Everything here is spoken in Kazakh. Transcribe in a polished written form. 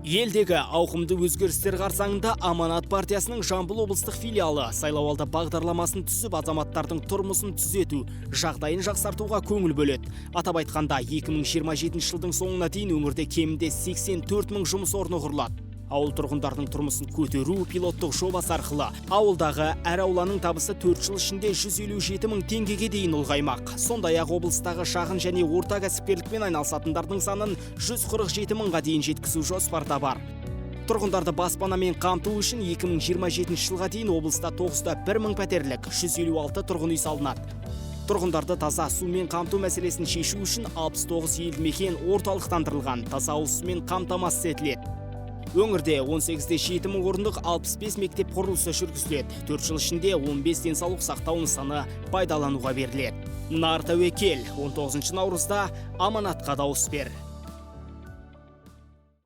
Елдегі ауқымды өзгерістер қарсаңында Аманат партиясының Жамбыл облыстық филиалы сайлауалды бағдарламасын түзіп, азаматтардың тұрмысын түзету, жағдайын жақсартуға көңіл бөледі. Атап айтқанда, 2027 жылдың соңына дейін өңірде кемінде 84 мың жұмыс орны құрылады. Ауыл тұрғындарының тұрмысын көтеру пилоттық жобасы арқылы ауылдағы әр ауланың табысы 4 жыл ішінде 157 мың теңгеге дейін ұлғаймақ. Сондай-ақ облыстағы шағын және орта кәсіпкерлікпен айналысатындардың санын 147 мыңға дейін жеткізу жоспарда бар. Тұрғындарды баспанамен қамту үшін 2027 жылға дейін облыста 9,1 мың пәтерлік 156 тұрғын үй салынады. Тұрғындарды таза сумен қамту мәселесін шешу үшін 69 елді мекен орталықтандырылған таза ауыз сумен қамтамасыз етіледі. Өңірде 18,7 мың орындық 65 мектеп құрылысы жүргізіледі. 4 жыл ішінде 15 денсаулық сақтау нысаны пайдалануға беріледі. Нар тәуекел, 19 наурызда Аманатқа дауыс бер.